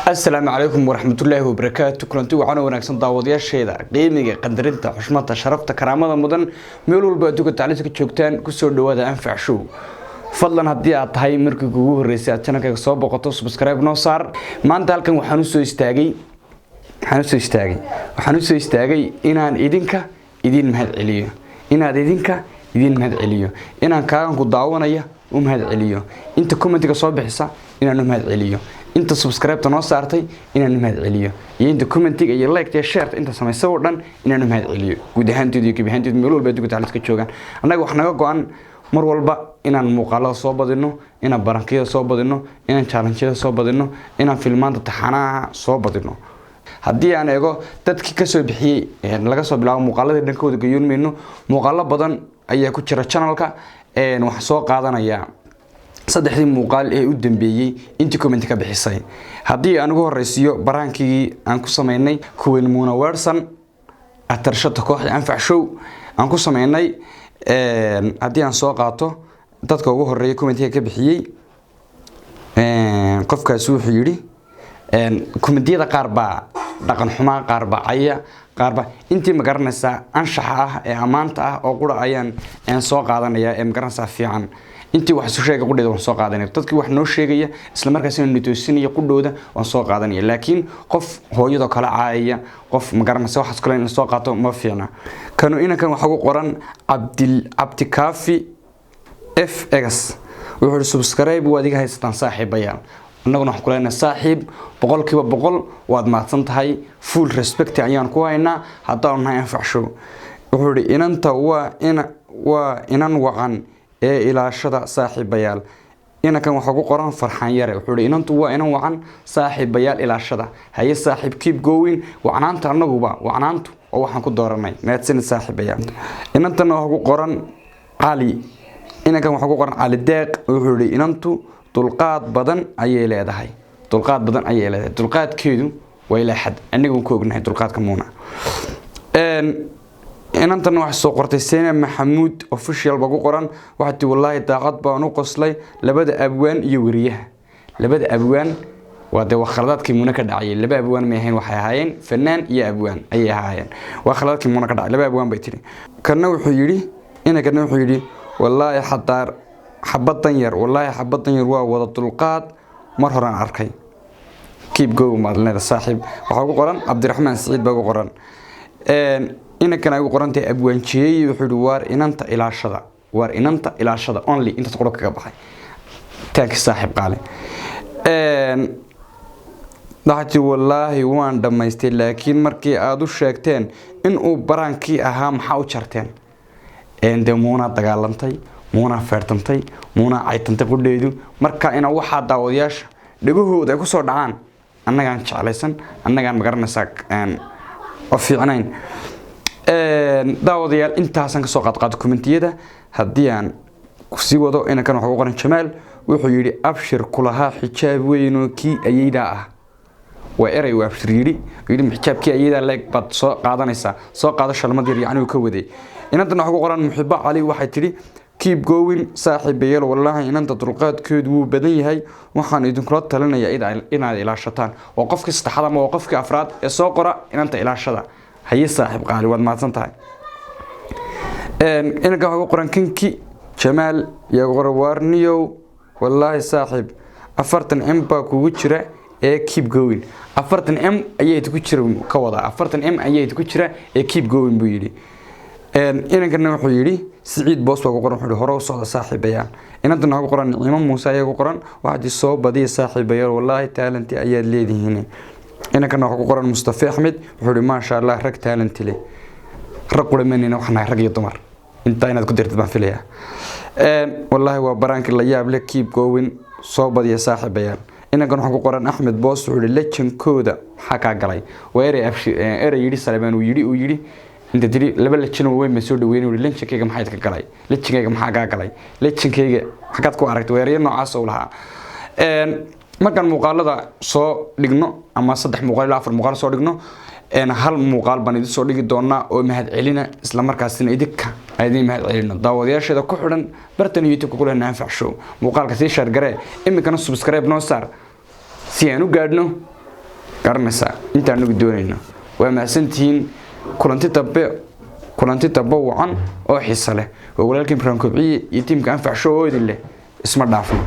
Asalaamu calaykum waraxmatullaahi wabarakaatu. Kulanti wacan oo wanaagsan, daawadayaasheeda qiimiga, qadarinta, xushmada, sharafta, karaamada mudan, meel walba adduunka tacliinta ka joogtaan, kusoo dhawaada Anfac Show. Fadlan, haddii aad tahay markii kugu horreysay aad channelkayga soo boqoto, subscribe noo saar. Maanta halkan waxaan usoo istaagay inaan idinka idin mahad celiyo, inaad idinka idin mahad celiyo, inaan kaagan ku daawanaya u mahad celiyo, inta commentiga soo bixisa inaan u mahad celiyo, inta subscribe-ta noo saartay inaan u mahad celiyo, iyo inta commentiga iyo like iyo share inta samaysa oo dhan inaan u mahad celiyo, guud ahaanteedu iyo gebi ahaanteedu, meel walba adduunka tacliinta ka joogaan. Annaga wax naga go-an mar walba inaan muuqaalada soo badino, inaan prankiyada soo badino, inaan challengeyada soo badino, inaan filmaanta taxanaha soo badino. Haddii aan eego dadkii kasoo bixiyey, laga soo bilaabo muuqaaladii dhankooda gayoon mayno, muuqaalo badan ayaa ku jira channelka. Waxaan soo qaadanayaa saddexdii muuqaal ee u dambeeyey intii comment ka bixisay. Haddii aan ugu horeysiiyo prankigii aan ku sameynay kuweyn Muuna Werson, atarshada kooxda Anfac Show aan ku sameynay, haddii aan soo qaato dadka ugu horeeya commentiga ka bixiyey, qofkaasi wuxuu yidhi, commentiyada qaar baa dhaqan xumaa, qaar baa caya, qaar baa intii magaranaysaa anshaxa ah ee ammaanta ah oo qura ayaan soo qaadanaya ee magaranaysaa fiican. Intii wax isu sheega qudheeda waan soo qaadanaya, dadkii wax noo sheegaya isla markaasina nitoosinaya qudhooda waan soo qaadanaya. Laakiin qof hooyadoo kala caayaya, qof magaranaysa waxaas kale in la soo qaato ma fiicna. Kanu inankan waxa ku qoran Cabdil Cabdikaafi F X, wuxuu ihi: "Subscribe waad iga haysataan, saaxiibayaal." Annaguna waxaan ku leenahay, saaxiib, 100% waad mahadsan tahay, full respect ayaan ku haynaa haddaanu nahay Anfac Show. Wuxuu ihi: "Inanta waa inan wacan ee ilaashada, saaxiibayaal." Inankan waxaa ku qoran Farxaan Yare. Wuxuu ihi: "Inantu waa inan wacan, saaxiibayaal, ilaashada." Haye saaxiib, keep going. Wacnaanta annaguba, wacnaantu oo waxaan ku dooranay. Mahadsanid, saaxiibayaal. Inantana waxaa ku qoran Cali, inankan waxaa ku qoran Cali Deeq. Wuxuu yihi: "Inantu dulqaad badan ayay leedahay, dulqaad badan ayay leedahay, dulqaadkeedu waa ilaa xad." Anigu ku ognahay dulqaadka Muuna. Inantan waxay soo qortay Sena Maxamuud Official ba ku qoran. Waxaa tii: "Wallaahi daaqad baan u qoslay labada abwaan iyo weriyaha." Labada abwaan waa dee waa khaladaadkii Muuna ka dhacayay. Laba abwaan may ahayn, waxay ahaayeen fanaan iyo abwaan ayay ahaayeen. Waa khaladaadkii Muuna ka dhacay, laba abwaan bay tiri. Kana wuxuu yidhi, inankana wuxuu yidhi: "Wallaahi xataa xabadan yar, wallaahi xabadan yar waa wada dulqaad, mar horaan arkay. Keep going." Maad leeda saaxiib. Waxaa ku qoran Cabdiraxmaan Siciid baa ku qoran. Inankan ay ugu qoran tahay Abwaanjiyeey wuxuu yihi: "Waar inanta ilaashada, waar inanta ilaashada." Only intaas quro kaga baxay. Taanki saaxiib qaale. Waxaa tii: "Wallaahi waan dhammaystay, laakiin markii aada u sheegteen inuu prankii ahaa, maxaa u jarteen?" Dee Muunaa dagaalantay, Muunaa feertantay, Muunaa caytantay qudheedu. Marka ina waxaa daawadayaasha dhegahooda ay kusoo dhacaan annagaan jeclaysan, annagaan magaranaysaa oo fiicnayn. Daawadayaal, intaasaan kasoo qaadqaado commentiyada. Haddii aan sii wado, inankan waxa ku qoran Jamaal. Wuxuu yidhi: "Abshir kulahaa xijaab weynoo kii ayeydaa ah." Waa erey uu Abshir yidhi xijaabkii ayeydaa leeg baad soo qaadanaysaa, soo qaado shalmad yar, yacni uu ka waday. Inantan waxa ku qoran Muxibo Cali. Waxay tidhi: "Keep going, saaxiibayaal. Wallaahi inanta dulqaadkeedu wuu badan yahay, waxaan idinkula talinayaa inaad ilaashataan." Waa qofkii saddexaad ama waa qofkii afraad ee soo qora "inanta ilaashada". Haye saaxiib qaali, waad mahadsan tahay. Inanka waxaa ku qoran Kinki Jamaal yaa qoran: "Waarniyow, wallaahi saaxiib 40 M baa kugu jira ee keep going." 40 M ayaa ku jira ka wadaa, 40 M ayaa ku jira ee keep going buu yidhi. Inankana wuxuu yidhi, Siciid Boos baa ku qoran, wuxuu yidhi: "Hore u socda, saaxiibayaal." Inantana waxaa ku qoran Nicimo Muuse ayaa ku qoran. Waxaa tii: "Soo badiya, saaxiibayaal, wallaahi talent ayaad leedihiin." Inankana waxaa ku qoran Mustafa Axmed. Wuxuu yidhi: "Maasha Allah, rag talent leh." Rag quramanina, waxaan nahay rag iyo dumar, intaa inaad ku dirtid baan filayaa. "Wallaahi waa prankii la yaab leh, keep going, soo badiya, saaxiibayaal." Inankan waxaa ku qoran Axmed Boos. Wuxuu yihi: "Lejankooda maxaa kaa galay?" Waa erey erey yidhi Salemaan uu yidhi inta tiri laba lejan oo weyn baan soo dhaweynay. Wuxuu "Lejankayga maxaa ka galay? Lejankayga maxaa kaa galay? Lejankayga xaggaad ku aragtay?" Waa erayo noocaas uu lahaa. Markaan muuqaalada soo dhigno ama saddex muuqaal ilaa afar muuqaal soo dhigno, hal muuqaal baan idin soo dhigi doonaa oo mahad celina, isla markaasina idinka aan idin mahad celino, daawadayaasheeda ku xidhan bartan YouTube-ka kulehna Anfac Show. Muuqaalka sii share garee, iminkana subscribe noo saar si aan u gaadhno. Garanaysaa inta anagu doonayno. Waa mahadsantihiin. Kulanti dambe, kulanti dambe wacan oo xiiso leh. Waa walaalkiin Ibraahim Kobciye iyo tiimka Anfac Show oo idin leh isma dhaafno.